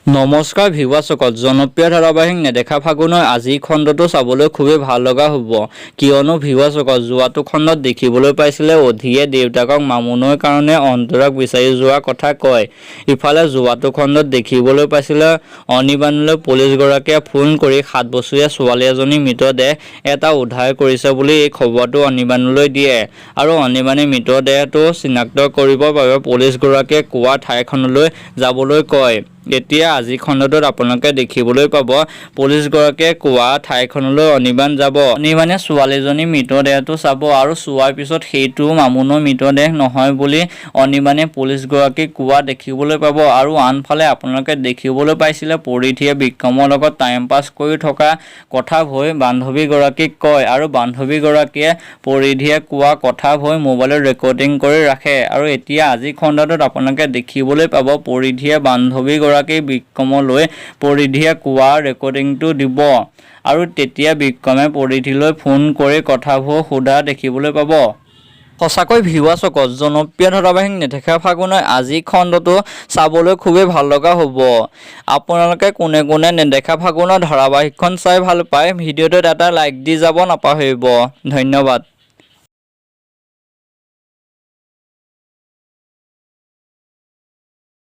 নমস্কাৰ ভিউৱাৰ্ছসকল, জনপ্ৰিয় ধাৰাবাহিক নেদেখা ফাগুনৰ আজিৰ খণ্ডটো চাবলৈ খুবেই ভাল লগা হ'ব। কিয়নো ভিউৱাৰ্ছসকল, যোৱাটো খণ্ডত দেখিবলৈ পাইছিলে অধিয়ে দেউতাকক মামুনৰ কাৰণে অন্তৰাক বিচাৰি যোৱাৰ কথা কয়। ইফালে যোৱাটো খণ্ডত দেখিবলৈ পাইছিলে অনিৰ্বাণলৈ পুলিচগৰাকীয়ে ফোন কৰি 7 বছৰীয়া ছোৱালী এজনীৰ মৃতদেহ এটা উদ্ধাৰ কৰিছে বুলি এই খবৰটো অনিৰ্বাণলৈ দিয়ে আৰু অনিৰ্বাণে মৃতদেহটো চিনাক্ত কৰিবৰ বাবে পুলিচগৰাকীয়ে কোৱা ঠাইখনলৈ যাবলৈ কয়। এতিয়া আজিৰ খণ্ডটোত আপোনালোকে দেখিবলৈ পাব পুলিচগৰাকীয়ে কোৱা ঠাইখনলৈ অনিৰ্বাণ যাব। অনিৰ্বাণে ছোৱালীজনীৰ মৃতদেহটো চাব আৰু চোৱাৰ পিছত সেইটো মামুনৰ মৃতদেহ নহয় বুলি অনিৰ্বাণে পুলিচগৰাকীক কোৱা দেখিবলৈ পাব। আৰু আনফালে আপোনালোকে দেখিবলৈ পাইছিলে পৰিধিয়ে বিক্ৰমৰ লগত টাইম পাছ কৰি থকা কথাবোৰ বান্ধৱীগৰাকীক কয় আৰু বান্ধৱীগৰাকীয়ে পৰিধিয়ে কোৱা কথাবোৰ মোবাইলত ৰেকৰ্ডিং কৰি ৰাখে। আৰু এতিয়া আজিৰ খণ্ডটোত আপোনালোকে দেখিবলৈ পাব পৰিধিয়ে বান্ধৱীগৰাকী বিক্ৰমলৈ পৰিধিয়ে কোৱা ৰেকৰ্ডিংটো দিব আৰু তেতিয়া বিক্ৰমে পৰিধিলৈ ফোন কৰি কথাবোৰ সোধা দেখিবলৈ পাব। সঁচাকৈ ভিউৱাৰ্ছসকল, জনপ্ৰিয় ধাৰাবাহিক নেদেখা ফাগুনৰ আজিৰ খণ্ডটো চাবলৈ খুবেই ভাল লগা হ'ব। আপোনালোকে কোনে কোনে নেদেখা ফাগুনৰ ধাৰাবাহিকখন চাই ভাল পায়, ভিডিঅ'টোত এটা লাইক দি যাব নাপাহৰিব। ধন্যবাদ।